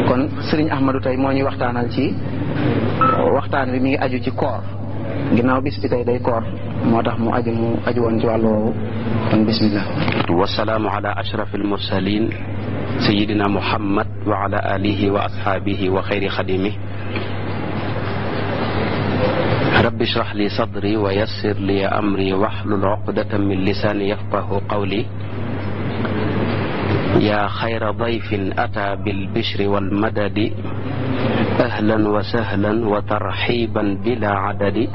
kon Serigne Ahmadou tey moo ñuy waxtaanal ci waxtaan wi mi ngi aju ci koor ginnaaw bis bi tey day koor moo tax mu aju woon ci wàllu woowu kon bismillah. wasalaamu ala ashraf almursalin sayidina muhammad wa ala alihi wa ashaabihi wa xayri xadimi rabbi shrah li sadri wa yassir li amri wahlul uqdatan min lisani yafqahu qawli yaa xayra dayfin ata bil bishri wal madadi ahlan wa sahlan wa tarxiban bila adadi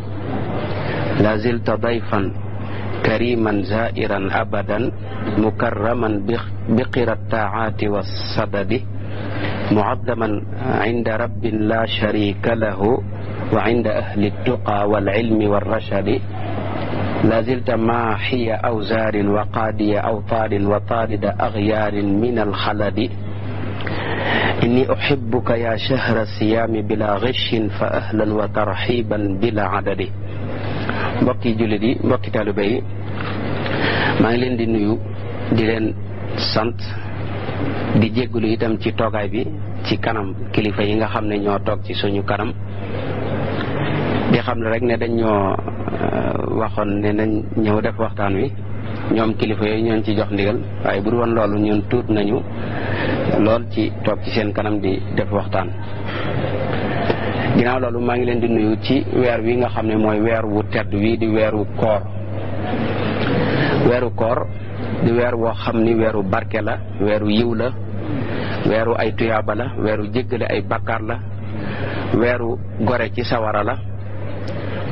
la zilta dayfan kariman zairan abadan mukarraman biqira taati wassadadi muaddaman inda rabbin la sharika lahu wa inda ahli tuqa wal ilmi wal rashadi la zilta maaxiya awzaarin wa qaadiya awtaarin wa taalida axyaarin min alxaladi inni uxibuka ya shahra siyaami bila gishin fa ahlan wa tarxiban bila adadi. mbokki jullit yi mbokki taalibe yi maa ngi leen di nuyu di leen sant di jéggulu itam ci toogaay bi ci kanam kilifa yi nga xam ne ñoo toog ci suñu kanam di xam ne rek ne dañ ñoo waxoon ne nañ ñëw def waxtaan wi ñoom kilifa yooyu ñoon ci jox ndigal waaye bu dul woon loolu ñun tuut nañu lool ci toog ci seen kanam di def waxtaan. ginnaaw loolu maa ngi leen di nuyu ci weer wi nga xam ne mooy weer wu tedd wi di weeru koor. weeru koor di weer woo xam ni weeru barke la weeru yiw la weeru ay tuyaaba la weeru jéggale ay bakkaar la weeru gore ci sawara la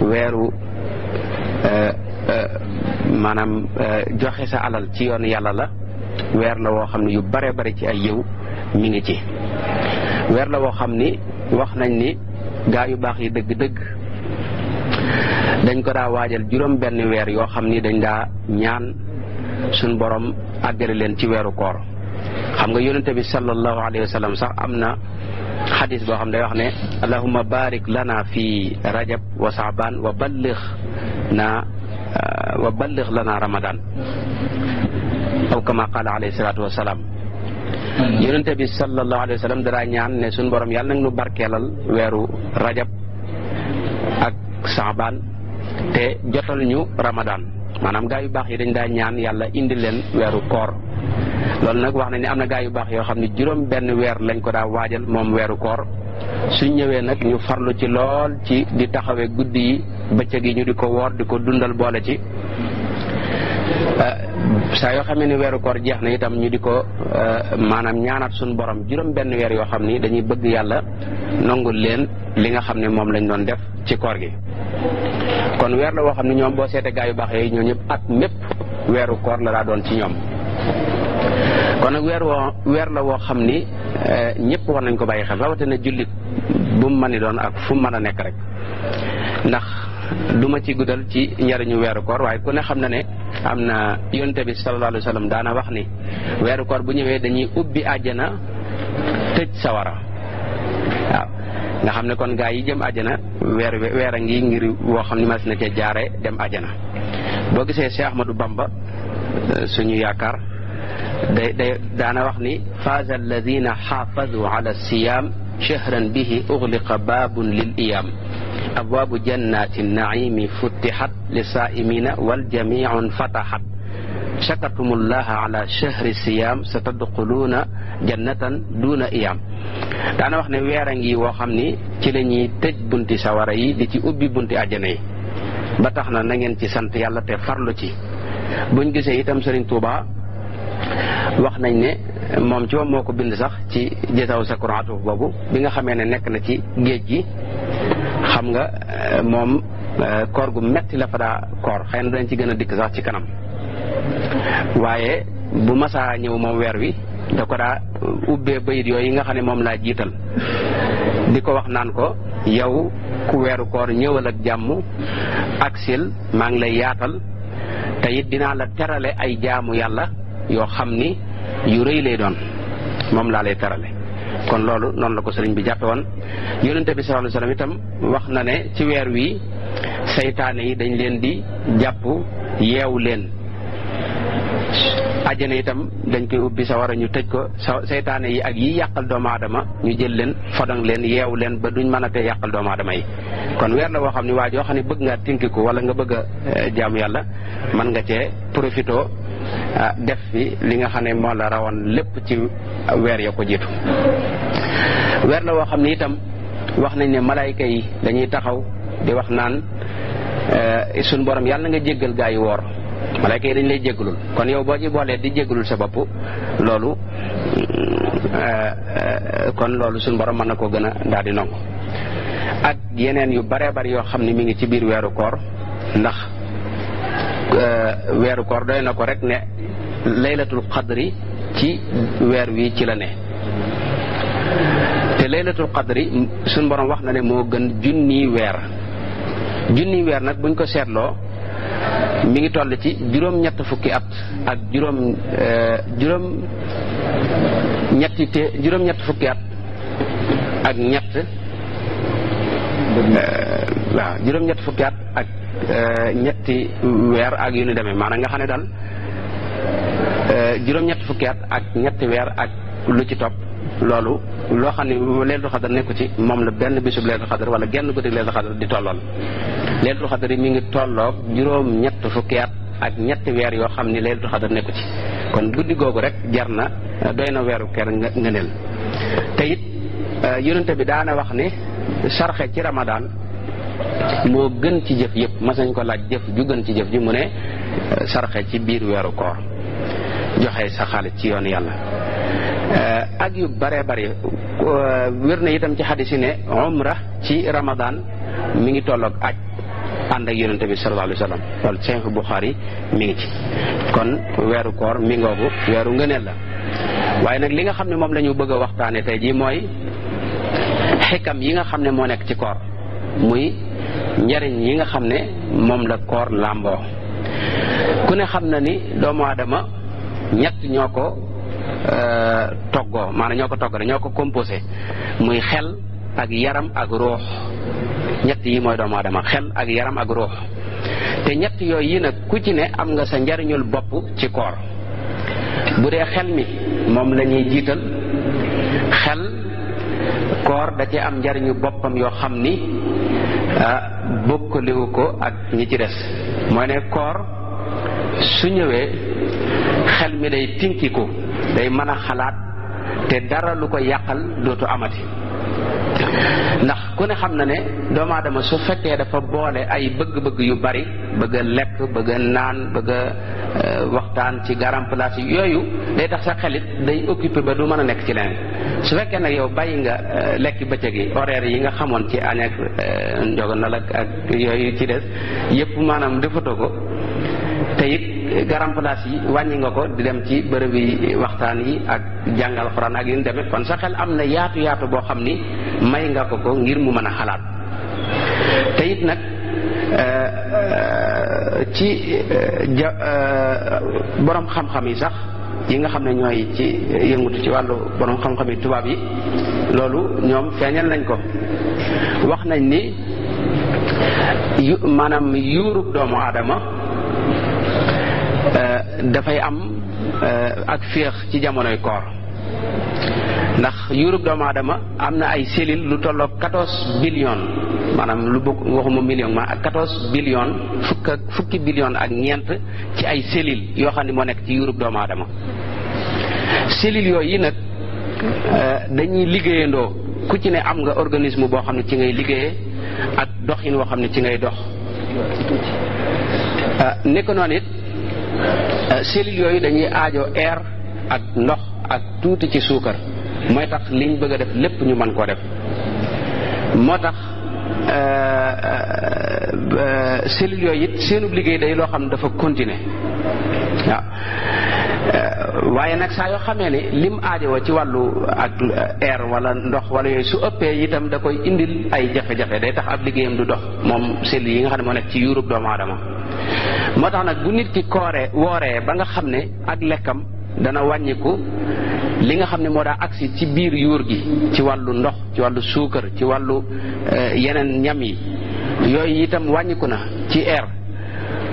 weeru maanaam joxe sa alal ci yoon yàlla la weer la woo xam ne yu bare bare ci ay yiw mi ngi ci weer la woo xam ni wax nañ ni gaa yu baax yi dëgg-dëgg dañ ko daa waajal juróom benn weer yoo xam ni dañ daa ñaan suñ borom àggale leen ci weeru koor. xam nga yonente bi sallallahu alayhi wa sallam sax am na xadis boo xam day wax ne allahumma barik lana fi rajab wa saaban wa balligh lana ramadan aw kama qala alayhi salatu wasalaam. yonente bi sallallahu alayhi wa sallam dara ñaan ne suñ borom yàlla nag nu barkeelal weeru rajab ak saaban te jotal ñu ramadan maanaam gaa yu baax yi dañ daa ñaan yàlla indi leen weeru koor. loolu nag wax nañ ne am na gaa yu baax yoo xam ne juróom benn weer lañ ko daa waajal moom weeru koor suñ ñëwee nag ñu farlu ci lool ci di taxawee guddi yi bëccëg yi ñu di ko woor di ko dundal boole ci saa yoo xamee ni weeru koor jeex na itam ñu di ko maanaam ñaanaat suñu borom juróom benn weer yoo xam ni dañuy bëgg yàlla nongul leen li nga xam ne moom lañ doon def ci koor gi. kon weer la woo xam ne ñoom boo seetee gaa yu baax yooyu ñoo ñëpp at mépp weeru koor la daa doon ci ñoom. kon nag weer la woo xam ni ñëpp war nañ ko bàyyi xel rawatina jullit bu mu mën a doon ak fu mu mën a nekk rek ndax du ma ci guddal ci njariñu weeru koor waaye ku ne xam na ne am na yonte bi sallallahu alayhi wa sallam daana wax ni weeru koor bu ñëwee dañuy ubbi àjjana tëj sawara waaw nga xam ne kon gaa yi jëm àjjana weer a ngi ngir woo xam ni mas na cee jaare dem àjjana. boo gisee Cheikh Ahmadou Bamba suñu yaakaar day daana wax ni faaza alladina xaafadu ala siyam shahran bihi ugliqa baabun lil iyam abwaabu jannati naimi futtixat li saaimina wal jamiun fataxat shakartumullaha ala shahri siyam sa tadxuluuna jannatan duuna iyam. daana wax ne weer a ngi woo xam ni ci la ñuy tëj bunti sawara yi di ci ubbi bunti àjjana yi ba tax na na ngeen ci sant yàlla te farlu ci. buñ gisee itam Serigne Touba wax nañ ne moom ci moom moo ko bind sax ci jëtaw sa kuraatu boobu bi nga xamee ne nekk na ci géej gi xam nga moom koor gu metti la fa daa koor xëy na dañ ci gën a dikk sax ci kanam waaye bu masaa ñëw moom weer wi da ko daa ubbee bayit yooyu nga xam ne moom laa jiital di ko wax naan ko yow ku weeru koor ñëwal ak jàmm aksil maa ngi lay yaatal te it dinaa la terale ay jaamu yàlla yoo xam ni yu rëy lay doon moom laa lay terale. kon loolu noonu la ko sëriñ bi jàppe woon. yonente bi sallallahu alayhi wasallam itam wax na ne ci weer wi saytaane yi dañ leen di jàpp yeewu leen àjjana itam dañ koy ubbi sawara ñu tëj ko seytaane yi ak yi yàqal doomu aadama ñu jël leen fodang leen yeewu leen ba duñ mën a tee yàqal doomu aadama yi. kon weer la woo xam ne waa joo xam ne bëgg ngaa tinkiku wala nga bëgg a jaamu yàlla mën nga cee profito def fi li nga xam ne moo la rawoon lépp ci weer ya ko jiitu. weer la woo xam ne itam wax nañ ne malaayka yi dañuy taxaw di wax naan suñ borom yàlla nga jéggal gaa yi woor. malaayka yi dañ lay jéggalul kon yow boo ci boolee di jéggalul sa bopp loolu kon loolu suñ borom mën na koo gën a daal di nangu. ak yeneen yu baree bari yoo xam ne mi ngi ci biir weeru koor ndax weeru koor doy na ko rek ne laylatul qadri ci weer wi ci la ne te laylatul qadri suñ borom wax na ne moo gën junniy weer nag buñ ko seetloo mi ngi toll ci juróom-ñett fukki at ak juróom-ñett fukki at ak ñett waaw juróom-ñett fukki at ak ñetti weer ak yu ni demee maanaam nga xam ne daal juróom-ñett fukki at ak ñetti weer ak lu ci topp loolu loo xam ne leelatul xadar nekku ci moom la benn bisub leelatul xadar wala genn guddi leelatul xadar di tollool. leelatul xadar yi mi ngi tolloog juróom-ñett fukki at ak ñetti weer yoo xam ne leelatul xadar nekku ci kon guddi googu rek jar na doy na weeru ker ngëneel. te it yonente bi daana wax ne sarxe ci Ramadan moo gën ci jëf yëpp mas nañ ko laaj jëf ju gën ci jëf ji mu ne sarxe ci biir weeru koor joxe sa xaalis ci yoonu yàlla. ak yu bare bare wér na itam ci xadis yi ne umra ci Ramadan mi ngi tolloog aj ànd ak yonente bi sallallahu alayhi wa sallam loolu Sahih Bukhari mi ngi ci. kon weeru koor mi ngoogu weeru ngëneel la waaye nag li nga xam ne moom la ñu bëgg a waxtaane tey jii mooy xikam yi nga xam ne moo nekk ci koor muy njariñ yi nga xam ne moom la koor làmboo. ku ne xam na ni doomu aadama ñett ñoo ko toggoo maanaam ñoo ko togg ñoo ko composé muy xel ak yaram ak ruux. ñett yi mooy doomu aadama xel ak yaram ak ruux te ñett yooyu yi nag ku ci ne am nga sa njariñul bopp ci koor. bu dee xel mi moom la ñuy jiital xel koor da ci am njariñu boppam yoo xam ni bokkaliwu ko ak ñi ci des mooy ne koor su ñëwee xel mi day tinkiku day mën a xalaat te dara lu ko yàqal dootu amati. ndax ku ne xam na ne doomu aadama su fekkee dafa boole ay bëgg-bëgg yu bari bëgg a lekk bëgg a naan bëgg a waxtaan ci garam place yi yooyu day tax sa xelit day occupé ba du mën a nekk ci leneen. su fekkee nag yow bàyyi nga lekk bëccëg yi horaire yi nga xamoon ci añ ak njogonal ak yooyu ci des yépp maanaam defatoo ko te it garam place yi wàññi nga ko di dem ci bërëb yi waxtaan yi ak jàngal Alxuraan ak yu ñu demee kon sa xel am na yaatu yaatu boo xam ni may nga ko ngir mu mën a xalaat. te it nag ci borom xam-xam yi sax yi nga xam ne ñooy ci yëngutu ci wàllu borom xam-xam yi tubaab yi loolu ñoom feeñal nañ ko wax nañ ni maanaam yuurub doomu aadama dafay am ak féex ci jamonoy koor ndax yuurub doomu aadama am na ay cellules lu tolloog 14 billion maanaam lu bokk waxuma million ma ak 14 billion fukki billion ak ñeent ci ay cellules yoo xam ne moo nekk ci yuurub doomu aadama. cellules yooyu yi nag dañuy liggéeyandoo ku ci ne am nga organisme boo xam ne ci ngay liggéeyee ak doxin woo xam ne ci ngay dox. nekk noonu it cellules yooyu dañuy aajo air ak ndox ak tuuti ci suukar mooy tax liñ bëgg a def lépp ñu mën koo def. moo tax cellules yooyu it seenub liggéey day loo xam ne dafa continuer waaw waaye nag saa yoo xamee ne lim aajowoo ci wàllu ak air wala ndox wala yooyu su ëppee itam da koy indil ay jafe-jafe day tax ab liggéeyam du dox moom cellules yi nga xam ne moo nekk ci yuurub doomu aadama. moo tax nag bu nit ki wooree ba nga xam ne ak lekkam dana wàññiku li nga xam ne moo daa agsi ci biir yuur gi ci wàllu ndox ci wàllu suukar ci wàllu yeneen ñam yi yooyu itam wàññiku na ci air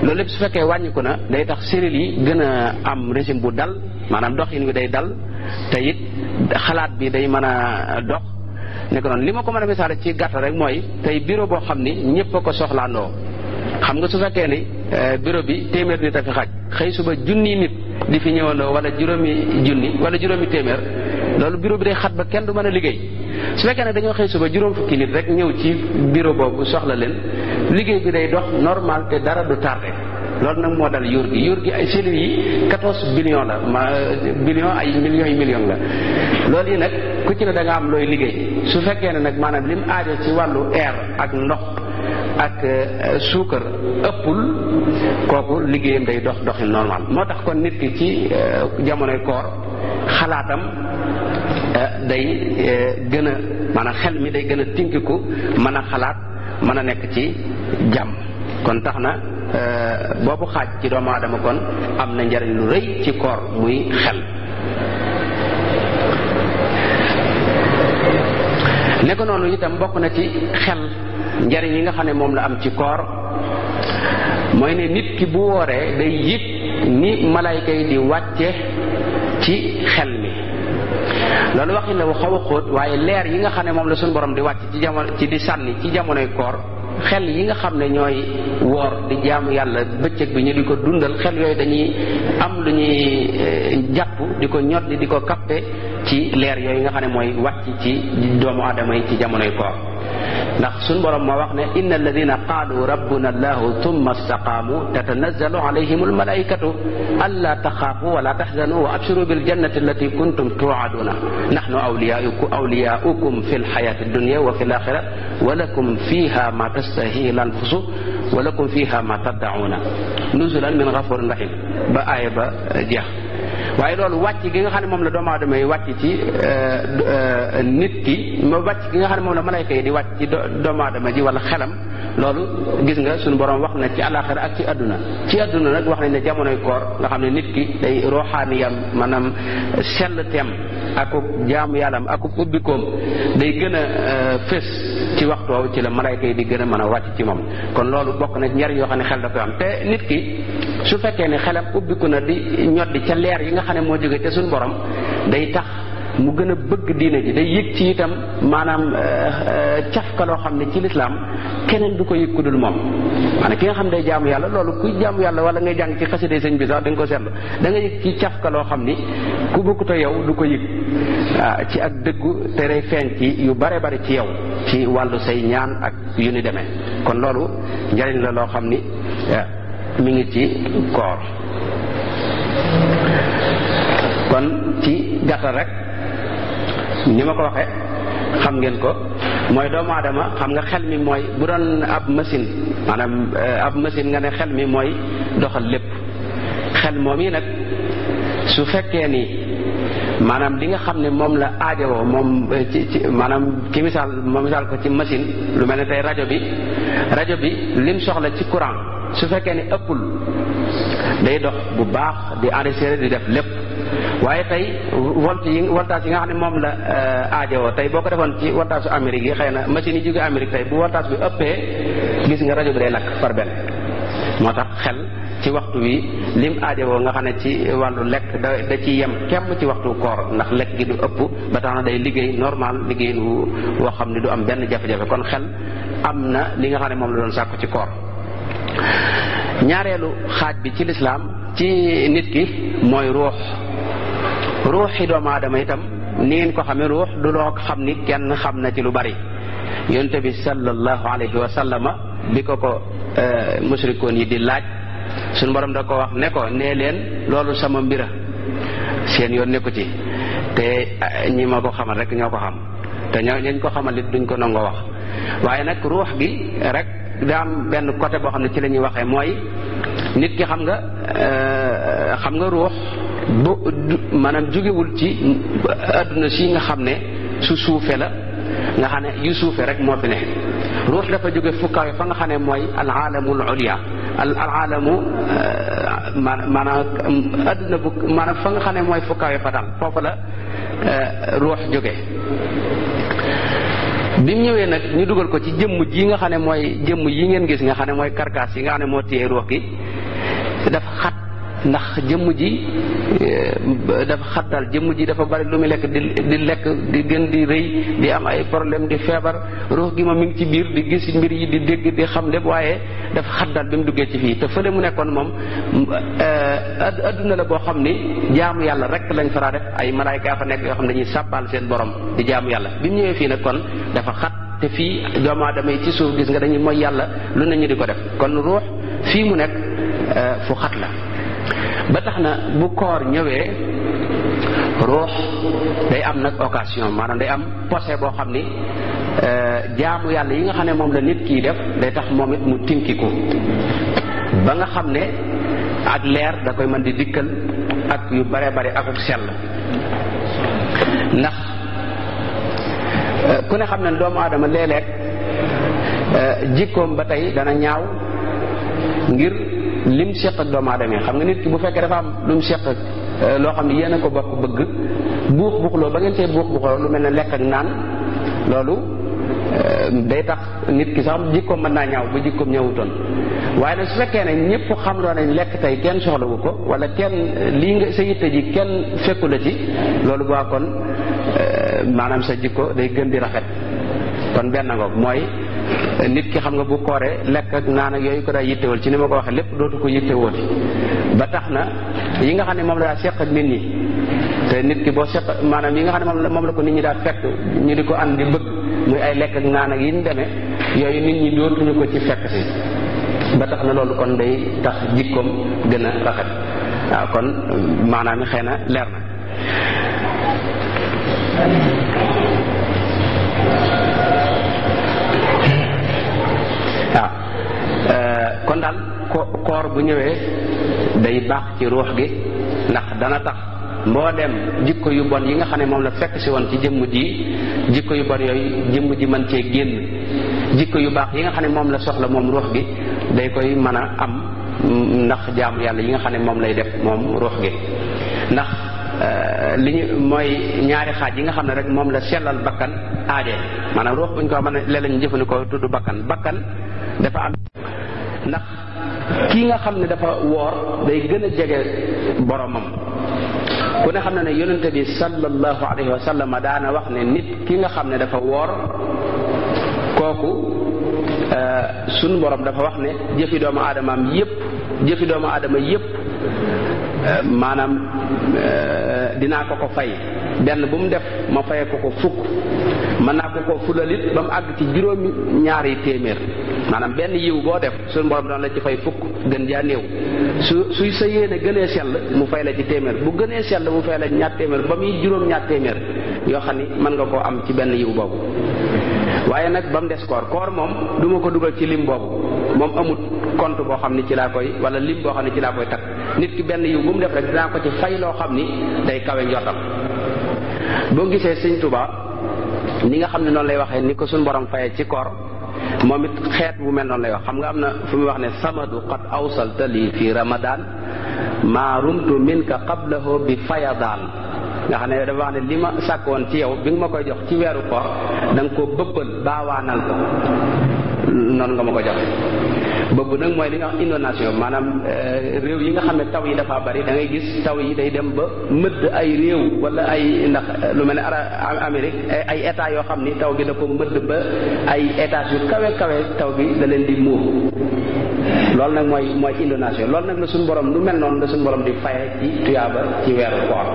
loolu lépp su fekkee wàññiku na day tax cellules yi gën a am régime bu dal maanaam doxin wi day dal te it xalaat bi day mën a dox nekk noonu. li ma ko mën a misaale ci gàttal rek mooy tey bureau boo xam ni ñëpp a ko soxlaandoo xam nga su fekkee ni bureau bi téeméer nit a fi xaj xëy suba junni nit di fi ñëwandoo wala juróomi junni wala juróomi téeméer loolu bureau bi day xat ba kenn du mën a liggéey. su fekkee ne dañoo xëy suba juróom fukki nit rek ñëw ci bureau boobu soxla leen liggéey bi day dox normal te dara du tardé. loolu nag moo dal yóor gi ay cellules yi 14 billions la billions ay millions yi millions la loolu yi nag ku ci ne da nga am looy liggéey su fekkee ne nag maanaam lim aajo ci wàllu air ak ndox ak suukar ëppul kooku liggéeyam day doxin normal. moo tax kon nit ki ci jamonoy koor xalaatam day gën a maanaam xel mi day gën a tinkiku mën a xalaat mën a nekk ci jàmm. kon tax na boobu xaaj ci doomu aadama kon am na njariñ lu rëy ci koor muy xel. ne ko noonu itam bokk na ci xel njariñ yi nga xam ne moom la am ci koor mooy ne nit ki bu wooree day yëg ni malayka yi di wàcce ci xel mi. loolu waxin la wu xaw a xóot waaye leer yi nga xam ne moom la suñu borom di wàcc ci jamono ci di sànni ci jamonoy koor xel yi nga xam ne ñooy woor di jaamu yàlla bëccëg bi ñu di ko dundal xel yooyu dañuy am lu ñuy jàpp di ko ñoddi di ko capté ci leer yooyu nga xam ne mooy wàcc ci doomu aadama yi ci jamonoy koor. ndax suñu borom moo wax ne inna alladina qaalu rabbuna allahu thumma istaqaamu tatanazzalu alayhim almalaikatu alla taxaafu wala taxzanu wa abshiru biljannati allati kuntum tuaduna nahnu awliyaukum fi lxayati dunya wa fi laxira wa lakum fiha ma tastahihi lanfusu wa lakum fiha ma taddauna nuzulan min gafurin rahim ba aaya ba jeex. waaye loolu wàcc gi nga xam ne moom la doomu aadama yi wàcc ci nit ki ma wàcc gi nga xam ne moom la malayka yi di wàcc ci doomu aadama ji wala xelam loolu gis nga suñu borom wax na ci àllaaxira ak ci àdduna nag wax nañ ne jamonoy koor nga xam ne nit ki day roxaaniyam maanaam sell tem akub jaamu yàllam akub ubbikoom day gën a fés ci waxtoo ci la malayka yi di gën a mën a wàcc ci moom. kon loolu bokk na njariñ yoo xam ne xel da koy am te nit ki su fekkee ne xelam ubbiku na di ñoddi ca leer yi nga xam ne moo jóge te suñu borom day tax mu gën a bëgg diine ji day yëg ci itam maanaam cafka loo xam ne ci lislaam keneen du ko yëg ku dul moom. maanaam ki nga xam day jaamu yàlla loolu kuy jaamu yàlla wala ngay jàng ci xasida sëñ bi sax da nga ko seetlu da nga yëg ci cafka loo xam ni ku bokkut a yow du ko yëg ci ak dëggu te day feeñ ci yu bare bari ci yow ci wàllu say ñaan ak yu ni demee. kon loolu njariñ la loo xam ni mi ngi ci koor. kon ci gàttal rek ni ma ko waxee xam ngeen ko mooy doomu aadama xam nga xel mi mooy bu doon ab machine maanaam ab machine nga ne xel mi mooy doxal lépp. xel moom yi nag su fekkee ni maanaam li nga xam ne moom la aajowoo moom ci maanaam ki misaal ko ci machine lu mel ne tey rajo bi lim soxla ci courant su fekkee ni ëppul day dox bu baax di enregistrer di def lépp. waaye tey voltage yi nga xam ne moom la aajowoo tey boo ko defoon ci voltage su Amérique yi xëy na machine yi jóge Amérique tey bu voltage bi ëppee gis nga rajo bi day lakk par benn. moo tax xel ci waxtu wi lim aajowoo nga xam ne ci wàllu lekk da ci yem kemm ci waxtu koor ndax lekk gi du ëpp ba tax na day liggéey normal liggéey woo xam ne du am benn jafe-jafe. kon xel am na li nga xam ne moom la doon sàkku ci koor. ñaareelu xaaj bi ci lislaam ci nit ki mooy ruuxi doomu aadama itam ni ngeen ko xamee ruux du loo xam ni kenn xam na ci lu bari. yonent bi sallallahu alayhi wa sallama bi ko musrikoon yi di laaj suñu borom da ko wax ne ko nee leen loolu sama mbira seen yoon nekku ci te ñi ma ko xamal rek ñoo ko xam te ñañ ko xamal it duñ ko nangoo wax. waaye nag ruux gi rek daa am benn côté boo xam ne ci la ñuy waxee mooy nit ki xam nga ruux bu maanaam jógewul ci adduna si nga xam ne su suufe la nga xam ne yu suufe rek moo fi ne. ruux dafa jóge fu kawe fa nga xam ne mooy al aalamul ulya al aalamu maanaam adduna bu maanaam fa nga xam ne mooy fu kawe fa daal foofu la ruux jóge. bi mu ñëwee nag ñu dugal ko ci jëmm ji nga xam ne mooy jëmm yi ngeen gis nga xam ne mooy karkaas yi nga xam ne moo téye ruux gi dafa xat ndax jëmm ji dafa xat daal jëmm ji dafa bari lu muy lekk di lekk di gën di rëy di am ay problème di feebar ruux gi ma mi ngi ci biir di gis mbir yi di dégg di xam lépp waaye dafa xat daal bi mu duggee ci fii te fële mu nekkoon moom adduna la boo xam ni jaamu yàlla rek lañ fara def ay malaayka fa nekk yoo xam ne dañuy sàbbaal seen borom di jaamu yàlla bi mu ñëwee fii nag kon dafa xat te fii doomu aadama yi ci suuf gis nga dañuy mooy yàlla lu ne ñu di ko def kon ruux fii mu nekk fu xat la ba tax na bu koor ñëwee ruux day am nag occasion maanaam day am posé boo xam ni jaamu yàlla yi nga xam ne moom la nit kii def day tax moom it mu tinkiku ba nga xam ne ak leer da koy mën di dikkal ak yu bare bare akuk sell ndax ku ne xam ne doomu aadama léeg-léeg jikkoom ba tey dana ñaaw ngir lim seq ak doomu aadama yi xam nga nit ki bu fekkee dafa am lu mu seq loo xam ne yéen a ko bokk bëgg buux buuxloo ba ngeen see buux buuxloo lu mel ne lekk ak naan loolu day tax nit ki sax jikkoom mën naa ñaaw ba jikkoom ñëwutoon waaye nag su fekkee ne ñëpp xam loo nañ lekk tey kenn soxlawu ko wala kenn lii nga sa yitte ji kenn fekku la ci loolu boo kon maanaam sa jikko day gën di rafet kon benn ngoog mooy nit ki xam nga bu kooree lekk ak naan ak yooyu ko daa yittewal ci ni ma ko waxee lépp dootu ko yittewooti ba tax na yi nga xam ne moom la daa seq ak nit ñi te nit ki boo seq maanaam yi nga xam ne moom la ko nit ñi daa fekk ñu di ko ànd di bëgg muy ay lekk ak naan ak yi ñu demee yooyu nit ñi dootuñu ko ci fekk si ba tax na loolu kon day tax jikkoom gën a rafet waaw kon maanaam xëy na leer na waaw kon daal koor bu ñëwee day baax ci ruux gi ndax dana tax mboolem jikko yu bon yi nga xam ne moom la fekk si woon ci jëmm ji jikko yu bon yooyu jëmm ji mën cee génn jikko yu baax yi nga xam ne moom la soxla moom ruux gi day koy mën a am ndax jaamu yàlla yi nga xam ne moom lay def moom ruux gi ndax li ñu mooy ñaari xaaj yi nga xam ne rek moom la sellal bakkan aaje maanaam ruux buñ ko mën a léeg-léeg ñu jëfandikoo tudd bakkan dafa am ndax kii nga xam ne dafa woor day gën a jege boromam ku ne xam ne ne yonente bi sallallahu alayhi wa sallam daana wax ne nit ki nga xam ne dafa woor kooku sunu borom dafa wax ne jëfi doomu aadama yépp maanaam dinaa ko fay benn bu mu def ma faye ko fukk mën naa ko fulalit ba mu àgg ci juróomi ñaari téeméer maanaam benn yiw boo def suñu borom doon la ci fay fukk gën jaa néew suy sa yéene gënee sell mu fay la ci téeméer bu gënee sell mu fay la ñaar téeméer ba muy juróom ñaar téeméer yoo xam ni mën nga koo am ci benn yiw boobu waaye nag ba mu des koor moom du ma ko dugal ci lim boobu moom amut compte boo xam ni ci laa koy wala lim boo xam ne ci laa koy takk nit ki benn yiw bu mu def rek dinaa ko ci fay loo xam ni day kawe njortam boo gisee Sëñ Tuubaa ni nga xam ne noonu lay waxee ni ko suñu borom fayee ci koor moom it xeet bu mel noonu lay wax xam nga am na fu muy wax ne samadu qad awsalta lii fi ramadan maa rumtu minka qablahu bi fayadaan nga xam ne dafa wax ne li ma sàkkoon ci yow bi nga ma koy jox ci weeru koor da nga ko bëbbal baawaanal ko noonu nga ma ko joxe bëbb nag mooy li nga wax inondation maanaam réew yi nga xam ne taw yi dafa bari da ngay gis taw yi day dem ba mëdd ay réew wala ay ndax lu mel ne Amérique ay état yoo xam ni taw gi da ko mëdd ba ay états yu kawe taw bi da leen di muur loolu nag mooy inondation loolu nag la suñu borom lu mel noonu la suñu borom di faye ci tuyaaba ci weeru koor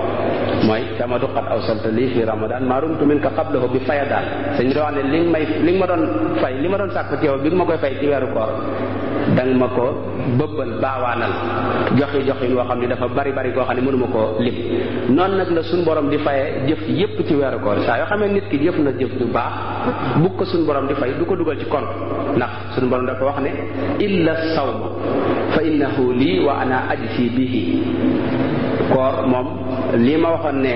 mooy kama qad awsalta lii fi ramadan maa rumtu minka qablahu bi fayadaan sañ doo wax ne li nga ma doon fay li ma doon sàkk ci yow bi nga ma koy fay ci weeru koor danga ma ko bëbbal baawaanal joxi woo xam ne dafa bari koo xam ne mënuma koo lim noonu nag la suñu borom di fayee jëf yépp ci weeru koor saa yoo xamee nit ki jëf na jëf du baax bu ko suñu borom di fay du ko dugal ci compte ndax suñu borom dafa wax ne illa sawma fa innahu lii wa ana ajzi bihi koor moom lii ma waxoon ne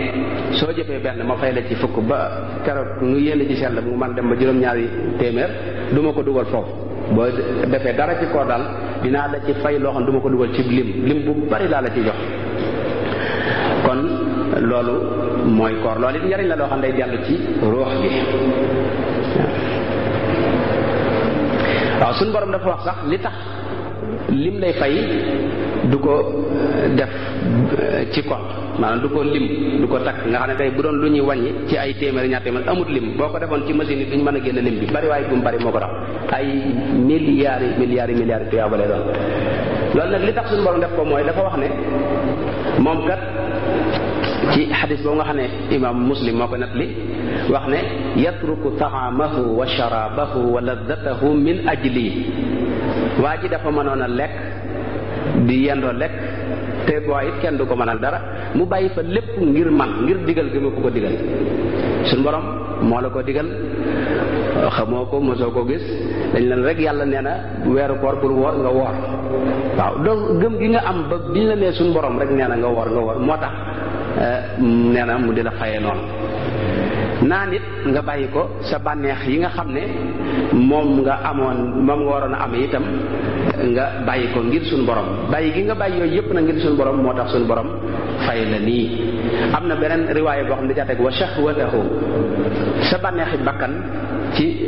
soo jëfee benn ma fay la ci fukk ba keroog nu yénn ci sell mu man dem ba juróom-ñaari téeméer du ma ko dugal foofu boo defee dara ci koor daal dinaa la ci fay loo xam du ma ko dugal ci lim bu bari laa la ci jox kon loolu mooy koor loolu it njariñ la loo xam day dellu ci ruux gi waaw suñu borom dafa wax sax li tax lim lay fay du ko def ci compte maanaam du ko lim du ko takk nga xam ne tey bu doon lu ñuy wàññi ci ay téeméeri ñaar téeméer amut lim boo ko defoon ci machine yi duñ mën a génn lim bi bari waaye bu mu bari moo ko tax ay milliards tuyaaba lay doon. loolu nag li tax suñu borom def ko mooy dafa wax ne moom kat ci xadis boobu nga xam ne imam Muslim moo ko nettali wax ne yatruku taamahu wa sharabahu wa laddatahu min ajli waa ji dafa mënoon a lekk di yendoo lekk te boo it kenn du ko mënal dara mu bàyyi fa lépp ngir man ngir digal gi ma ko digal suñu borom moo la ko digal xamoo ko mosoo ko gis dañ leen rek yàlla nee na weeru koor pour woor nga woor waaw donc gëm gi nga am ba biñ la nee suñu borom rek nee na nga woor moo tax nee na mu di la fayee noonu naa nit nga bàyyi ko sa bànneex yi nga xam ne moom nga waroon a am itam nga bàyyi ko ngir suñu borom bàyyi gi nga bàyyi yooyu yëpp na ngir suñu borom moo tax suñu borom fay la nii. am na beneen riwaaya boo xam ne jàtteeg wa shahwatahu sa bànneexi bakkan ci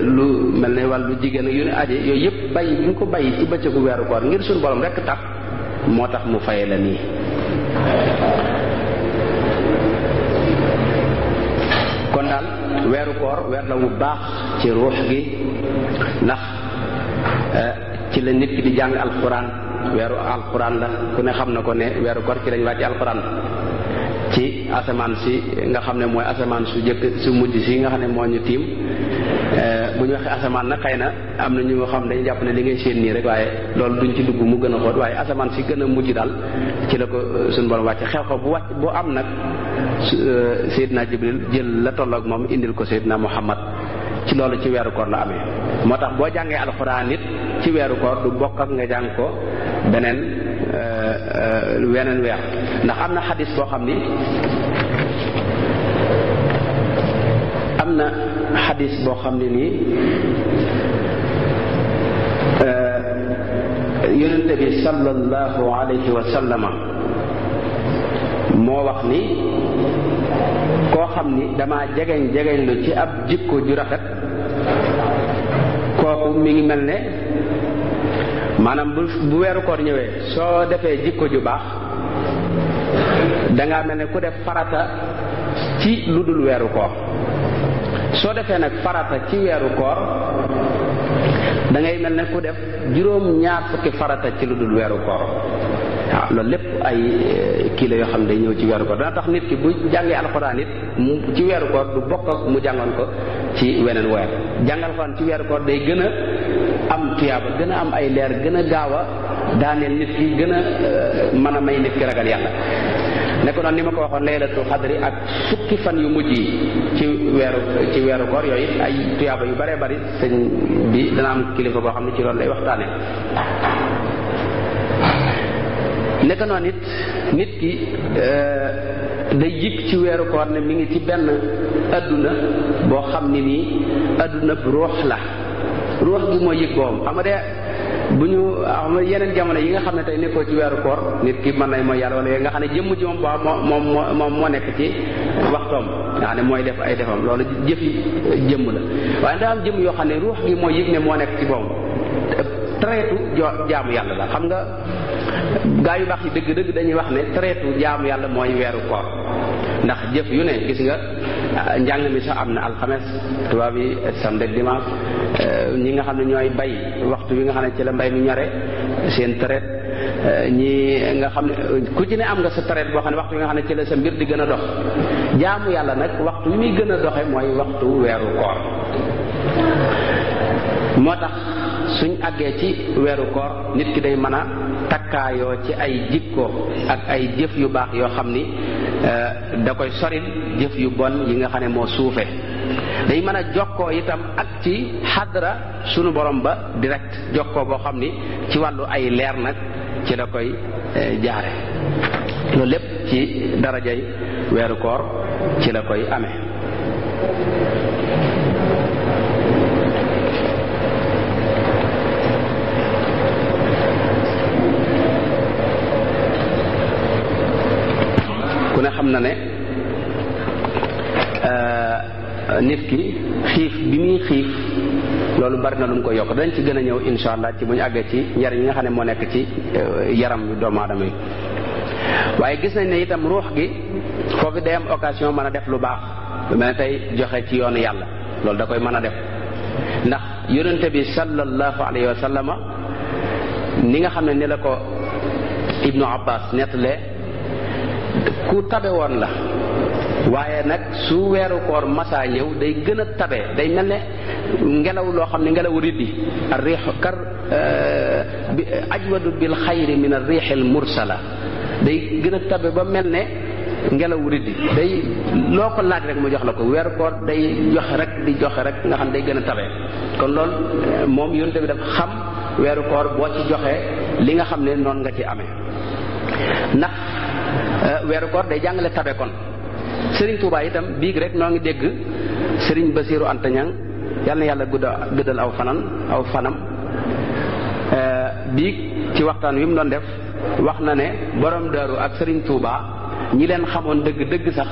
lu mel ne wàllu jigéen yu ne aje yooyu yëpp bàyyi bi nga ko bàyyi ci bëccëgu weeru koor ngir suñu borom rek tax moo tax mu faye la nii. kon daal weeru koor weer la wu baax ci ruux gi ndax ci la nit ki di jàng alxuraan weeru alxuraan la ku ne xam na ko ne weeru koor ci lañ wàcc alxuraan ci asamaan si nga xam ne mooy asamaan su jëkk su mujj si nga xam ne moo ñu tiim bu ñu waxee asamaan nag xëy na am na ñu nga xam dañu jàpp ne li ngay séen nii rek waaye loolu duñ ci dugg mu gën a xóot waaye asamaan si gën a mujj daal ci la ko suñu borom wàcc xew-xew bu am nag Seydina Jibril jël la tolloog moom indil ko Seydina Muhammad ci loolu ci weeru koor la amee moo tax boo jàngee alxuraan nit ci weeru koor du bokk ak nga jàng ko weneen weer ndax am na xadis boo xam ni nii yonente bi sallallahu alayhi wa sallama moo wax ni koo xam ni dama jegeñ lu ci ab jikko ju rafet kooku mi ngi mel ne maanaam bu weeru koor ñëwee soo defee jikko ju baax dangaa mel ne ku def farata ci lu dul weeru koor soo defee nag farata ci weeru koor da ngay mel ne ku def juróom-ñaar fukki farata ci lu dul weeru koor waaw loolu lépp ay kii la yoo xam ne day ñëw ci weeru koor dana tax nit ki bu jàngee alxuraan it mu ci weeru koor du bokk ak mu jàngoon ko ci weneen weer jàng alxuraan ci weeru koor day gën a am tuyaaba gën a am ay leer gën a gaaw a daaneel nit ki gën a mën a may nit ki ragal yàlla ne ko noonu ni ma ko waxoon laylatul xadri ak fukki fan yu mujj yi ci weeru koor yooyu ay tuyaaba yu baree bari sëñ bi dana am kilifa boo xam ne ci loolu lay waxtaane nekk noonu it nit ki day yëg ci weeru koor ne mi ngi ci benn adduna boo xam ne nii adduna bu ruux la ruux gi mooy yëg boom xam nga de bu ñu xam nga yeneen jamono yi nga xam ne tey nekkoo ci weeru koor nit ki mën nay mooy yàlla wala yooyu nga xam ne jëmm ji moom moo nekk ci waxtoom nga xam ne mooy def ay defam loolu jëfi jëmm la waaye daa am jëmm yoo xam ne ruux gi mooy yëg ne moo nekk ci boom traite jaamu yàlla la xam nga gaa yu baax yi dëgg-dëgg dañuy wax ne traite jaamu yàlla mooy weeru koor ndax jëf yu ne gis nga njàng mi sax am na alxames tubaab yi samedi ak dimanche ñi nga xam ne ñooy bay waxtu wi nga xam ne ci la mbay mi ñore seen traite ñi nga xam ne ku ci ne am nga sa traite boo xam ne waxtu wi nga xam ne ci la sa mbir di gën a dox jaamu yàlla nag waxtu wi muy gën a doxe mooy waxtu weeru koor moo tax suñ àggee ci weeru koor nit ki day mën a takkaayoo ci ay jikko ak ay jëf yu baax yoo xam ni da koy soril jëf yu bon yi nga xam ne moo suufe day mën a jokkoo itam ak ci xadra sunu borom ba direct jokkoo boo xam ni ci wàllu ay leer nag ci la koy jaare loolu lépp ci darajay weeru koor ci la koy amee ku ne xam na ne nit ki xiif bi muy xiif loolu bari na lu mu ko yokk dañ ci gën a ñëw insha allah ci bu ñu àggee ci njariñ yi nga xam ne moo nekk ci yaram yu doomu aadama yi. waaye gis nañ ne itam ruux gi foofu day am occasion mën a def lu baax lu mel ne tey joxe ci yoonu yàlla loolu da koy mën a def ndax yonente bi sallallahu alayhi wa sallama ni nga xam ne ni la ko Ibnu Abbas nettalee ku tabe woon la waaye nag su weeru koor masaa ñëw day gën a tabe day mel ne ngelaw loo xam ne ngelaw riddi ar riix kar ajwadu bil xayri min ar riixil mursala day gën a tabe ba mel ne ngelaw riddi day loo ko laaj rek mu jox la ko weeru koor day joxe rek di joxe rek nga xam day gën a tabe kon loolu moom yonent bi dafa xam weeru koor boo ci joxe li nga xam ne noonu nga ci amee ndax weeru koor day jàngale tabe kon Serigne Touba itam biig rek noo ngi dégg Serigne Bassirou Anta Niang yal na yàlla guddal aw fanam biig ci waxtaan wi mu doon def wax na ne borom daaru ak Serigne Touba ñi leen xamoon dëgg sax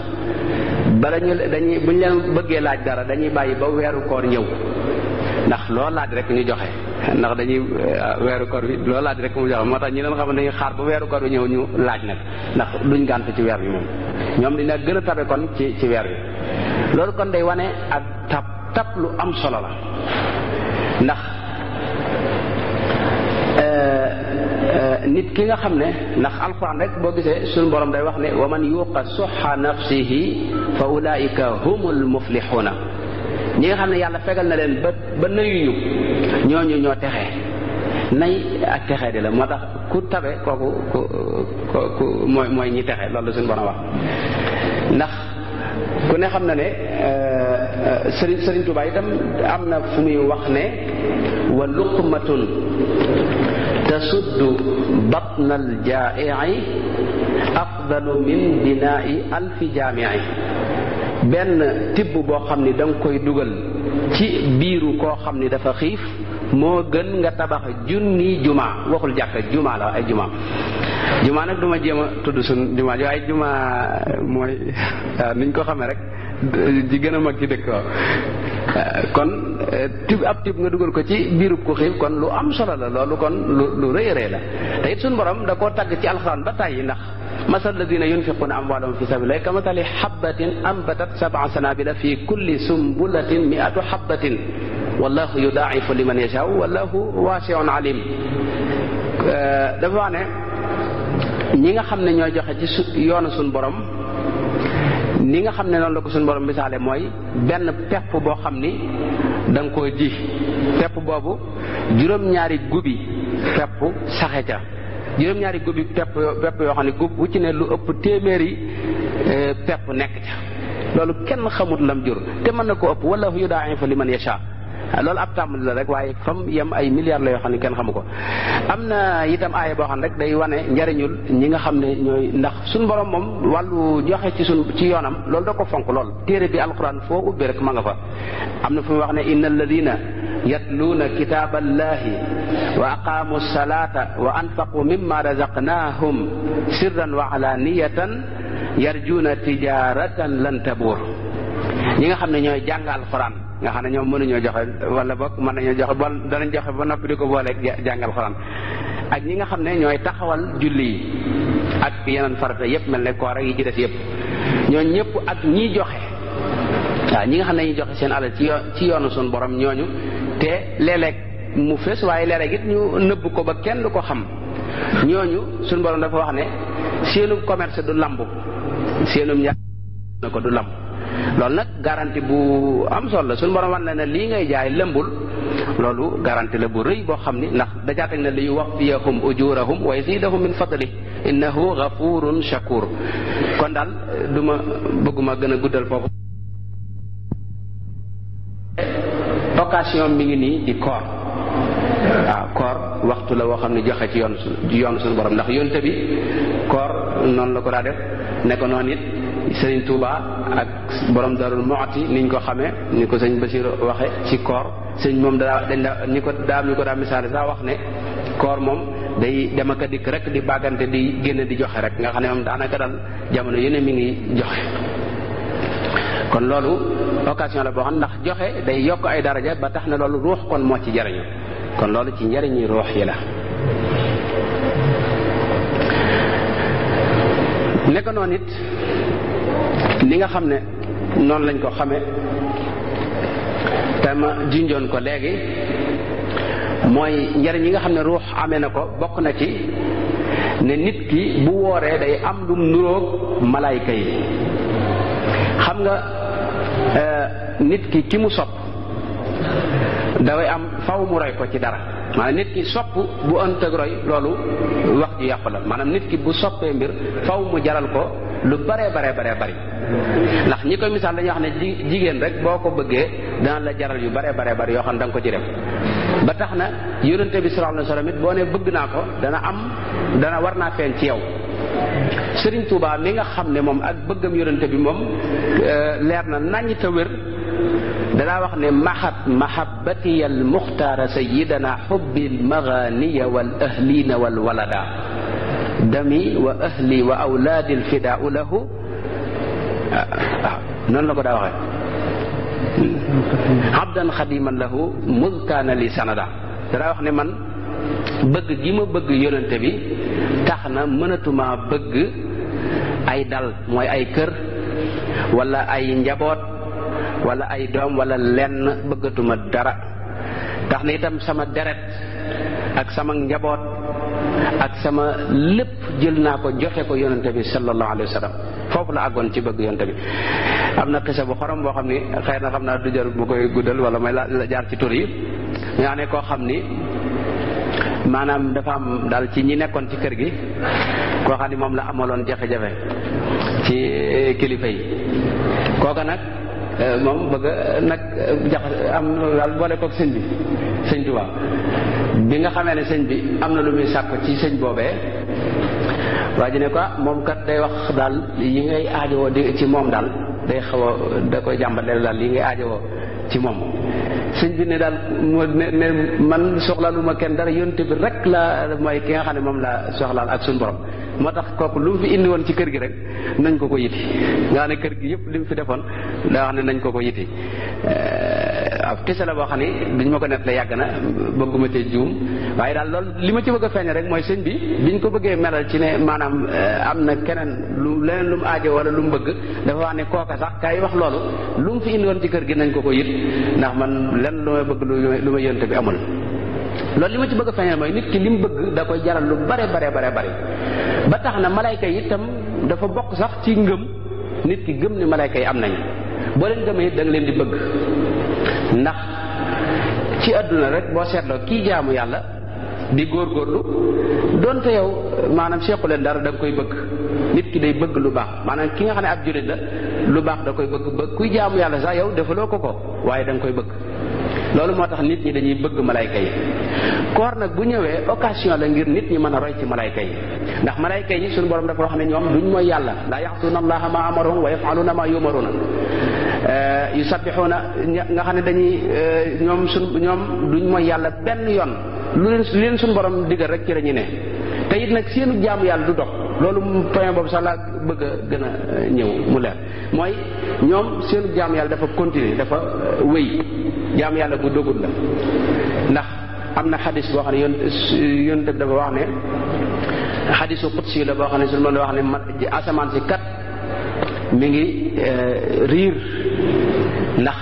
bala buñ leen bëggee laaj dara dañuy bàyyi ba weeru koor ñëw ndax loo laaj rek ñu joxe ndax dañuy weeru koor bi loo laaj rek mu joxe moo tax ñi leen xamoon dañuy xaar ba weeru koor bi ñëw ñu laaj nag ndax duñ gànt ci weer bi moom ñoom dina gën a tabe kon ci weer bi loolu kon day wane ak tab lu am solo la ndax nit ki nga xam ne ndax alxuraan rek boo gisee suñu borom day wax ne wa man yuqa suxa nafsihi fa ulaika humul muflixuuna ñi nga xam ne yàlla fegal na leen ba nayuñu ñooñu ñoo texee nay ak texee di la moo tax ku tabe kooku ku mooy ñi texe loolu la suñu borom wax ndax ku ne xam na ne Sëriñ Tuubaa itam am na fu muy wax ne wa luqmatun tasuddu batnal jaa'i afdalu min binaa'i alfi jaami'i benn tibb boo xam ni da nga koy dugal ci biiru koo xam ni dafa xiif moo gën nga tabax junni jumaa waxul jàkka jumaa la ay jumaa nag duma jéem a tudd suñ jumaa jo ay jumaa mooy waaw niñ ko xamee rek ji gën a mag ci dëkk kon ab tib nga dugal ko ci biirub ko xiif kon lu am solo la loolu kon lu rëy rëy la te it suñ borom da koo tagg ci alxuraan ba tàyyi ndax masal ladina yunfiquna amwalahum fi sabilillahi kamathali habbatin ambatat sab'a sanabila fi kulli sumbulatin mi'atu habbatin wallahu yudaa'ifu liman yasha'u wallahu wasi'un alim dafa wax ne ñi nga xam ne ñooy joxe ci yoonu suñ borom ni nga xam ne noonu la ko suñu borom misaale mooy benn pepp boo xam ni da nga koo ji pepp boobu juróom-ñaari gubi pepp saxe ca juróom-ñaari gubi pepp yoo xam ne gub wu ci ne lu ëpp téeméeri pepp nekk ca loolu kenn xamut lam jur te mën na ko ëpp wallahu yudaa'ifu liman yasha loolu ab tàmbali la rek waaye fam yem ay milliards la yoo xam ne kenn xamu ko am na itam aaya boo xam ne rek day wane njariñul ñi nga xam ne ñooy ndax suñu borom moom wàllu joxe ci yoonam loolu da ko fonk lool téere bi alquran foo ubbi rek ma nga fa am na fu mu wax ne inna alladina yatluuna kitaaballahi wa aqaamu salata wa anfaqu mimma razaqnahum sirran wa alaniyatan yarjuuna tijaratan lan tabuur ñi nga xam ne ñooy jàng alquran nga xam ne ñoom mënuñoo joxe wala boog mën nañoo joxe ba danañ joxe ba noppi di ko booleeg jàngal xoraan ak ñi nga xam ne ñooy taxawal julli yi ak yeneen farata yëpp mel ne koor ak yi ci des yëpp ñooñu ñëpp ak ñiy joxe waaw ñi nga xam ne ñuy joxe seen alal ci yoonu suñu borom ñooñu te léeg-léeg mu fës waaye léeg-léeg it ñu nëbb ko ba kenn du ko xam ñooñu suñu borom dafa wax ne seenum commerce du lambu seenum ñaar na ko du lamb loolu nag garantie bu am solo la suñu borom wan la ne lii ngay jaay lëmbul loolu garantie la bu rëy boo xam ni ndax dajaa teg na li yuwaffiyahum ujurahum wa yazidahum min fadli innahu ghafurun shakur kon daal bëgguma gën a guddal foofu occasion mi ngi nii di koor waaw koor waxtu la woo xam ne joxe ci yoonu suñu borom ndax yonte bi koor noonu la ko daa def ne ko noonu it Sëriñ Tuuba ak borom Darul Muxti niñ ko xamee ni ko sëñ Basiru waxe ci koor sëñ moom ñu ko daa misaale sax wax ne koor moom day dem ak a dikk rek di bàggante di génn di joxe rek nga xam ne moom daanaka daal jamono yene mi ngi joxe kon loolu occasion la boo xam ndax joxe day yokk ay daraja ba tax na loolu ruux kon moo ci jariñu kon loolu ci njariñi ruux yi la. nekk noonu it li nga xam ne noonu lañ ko xamee te ma junjoon ko léegi mooy njariñ yi nga xam ne ruux amee na ko bokk na ci ne nit ki bu wooree day am lum nuroog malaayka yi. xam nga nit ki mu sopp dafay am faw mu roy ko ci dara maanaam nit ki sopp bu ëntëg roy loolu wax ju yàqu la maanaam nit ki bu soppee mbir faw mu jaral ko lu bare bari ndax ñi koy misaal dañuy wax ne jigéen rek boo ko bëggee dana la jaral yu bare bari yoo xam ne da nga ko ci def ba tax na yonente bi sallallahu alayhi wasallam it boo ne bëgg naa ko dana war naa feeñ ci yow. Sëriñ Tuubaa mi nga xam ne moom ak bëggam yonente bi moom leer na naññ te wér danaa wax ne mahabbati al muxtaara sayyidana xubbi al maganiya wal ahlina wal walada dami wa ahli wa awlaadi al fidaau lahu noonu la ko daa waxee abdan xadiman lahu mud kaana li sanada danaa wax ne man bëgg gi ma bëgg yonente bi tax na mënatuma bëgg ay dal mooy ay kër wala ay njaboot wala ay doom wala lenn bëggatuma dara tax na itam sama deret ak sama njaboot ak sama lépp jël naa ko joxe ko yonente bi sallallahu alayhi wa sallam foofu la àggoon ci bëgg yonente bi. am na xisa bu xorom boo xam ni xëy na xam naa du jarut mu koy guddal wala may la jaar ci tur yi nga ne koo xam ni maanaam dafa am daal ci ñi nekkoon ci kër gi koo xam ni moom la amaloon jafe-jafe ci kilifa yi kooka nag moom bëgg nag am daal boole koog sëñ bi sëñ Tuubaa bi nga xamee ne sëñ bi am na lu muy sàkk ci sëñ boobee waa ji ne ko moom kat day wax daal yi ngay aajowoo di ci moom daal day xaw a da koy jàmbalee daal yi ngay aajowoo ci moom sëñ bi ne daal ne man soxlaaluma kenn dara yonte bi rek la mooy ki nga xam ne moom la soxlaal ak suñu borom moo tax kooku lu mu fi indi woon ci kër gi rek nañ ko ko yiti nga xam ne kër gi yëpp li mu fi defoon daa wax ne nañ ko ko yiti ab kese la boo xam ne duñ ma ko net la yàgg na bëgguma te juum waaye daal loolu li ma ci bëgg a feeñe rek mooy sëñ bi biñ ko bëggee melal ci ne maanaam am na keneen leneen lu mu aajo wala lu mu bëgg dafa wax ne kooka sax kay wax loolu lu mu fi indi woon ci kër gi nañ ko ko yit ndax man lenn lu may bëgg lu ma yonte bi amul loolu li ma ci bëgg a feeñal mooy nit ki li mu bëgg da koy jaral lu bare ba tax na malayka yi itam dafa bokk sax ci ngëm nit ki gëm ne malayka yi am nañ boo leen gëmee da nga leen di bëgg ndax ci àdduna rek boo seetloo kii jaamu yàlla di góorgóorlu donte yow maanaam sequ leen dara da nga koy bëgg nit ki day bëgg lu baax maanaam ki nga xam ne ab jullit la lu baax da koy bëgg kuy jaamu yàlla sax yow defaloo ko waaye da nga koy bëgg loolu moo tax nit ñi dañuy bëgg malayka yi koor nag bu ñëwee occasion la ngir nit ñi mën a roy ci malayka yi ndax malayka yi suñu borom dafa wax ne ñoom duñ mooy yàlla la yaxsuuna allaha ma amarahum wa yafaluuna ma yumaruna yusabbixuuna nga xam ne dañuy ñoom duñ mooy yàlla benn yoon lu leen suñu borom digal rek ci la ñu ne te it nag seenu jaamu yàlla du dog loolu point boobu sax laa bëgg a gën a ñëw mu leer mooy ñoom seenu jaamu yàlla dafa continuer dafa wéy jaamu yàlla bu dogul la ndax am na xadis boo xam ne yoon dafa wax ne xadisu qudsi la boo xam ne suñu mën wax ne asamaan si kat mi ngi riir ndax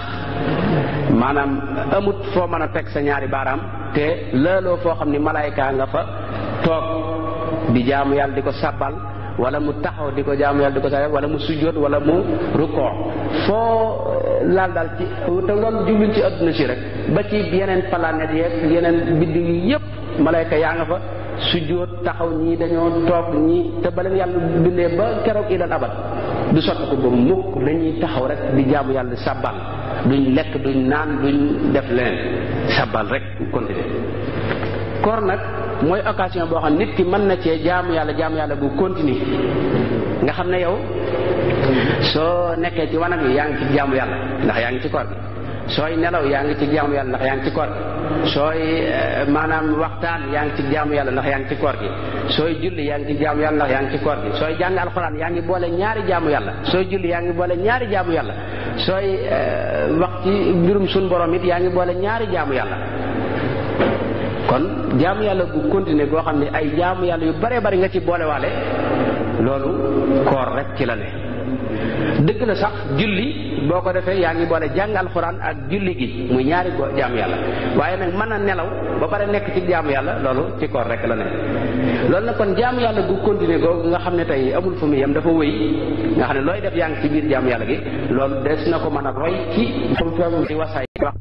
maanaam amut foo mën a teg sa ñaari baaraam te laaloo foo xam ni malaayka nga fa toog di jaamu yàlla di ko sabbal wala mu taxaw di ko jaamu yàlla di ko sabbal wala mu sujjóot wala mu rukkoo foo laal daal ci te loolu jubluñ ci adduna si rek ba ci yeneen planète yeeg yeneen biddiw yi yépp malaayka yaa nga fa sujjóot taxaw ñii dañoo toog ñii te ba leen yàlla bindee ba keroog ilal abad du sotti ko ba mukk dañuy taxaw rek di jaamu yàlla di sabbal duñ lekk duñ naan duñ def leneen sabbal rek continuer koor nag mooy occasion boo xam nit ki mën na cee jaamu yàlla bu continue nga xam ne yow soo nekkee ci wanag yi yaa ngi ci jaamu yàlla ndax yaa ngi ci koor gi sooy nelaw yaa ngi ci jaamu yàlla ndax yaa ngi ci koor gi sooy maanaam waxtaan yaa ngi ci jaamu yàlla ndax yaa ngi ci koor gi sooy julli yaa ngi ci jaamu yàlla ndax yaa ngi ci koor gi sooy jàng alxuraan yaa ngi boole ñaari jaamu yàlla sooy julli yaa ngi boole ñaari jaamu yàlla sooy wax ci mbirum suñ borom it yaa ngi boole ñaari jaamu yàlla. kon jaamu yàlla gu continuer goo xam ne ay jaamu yàlla yu bare bari nga ci boolewaale loolu koor rek ci la ne. dëgg la sax julli boo ko defee yaa ngi boole jàng alxuraan ak julli gi muy ñaari jaamu yàlla waaye nag mën a nelaw ba pare nekk ci jaamu yàlla loolu ci koor rek la ne. loolu nag kon jaamu yàlla gu continuer googu nga xam ne tey amul fu mu yem dafa wëy nga xam ne looy def yaa ngi ci biir jaamu yàlla gi loolu des na ko mën a roy ci wasaay wax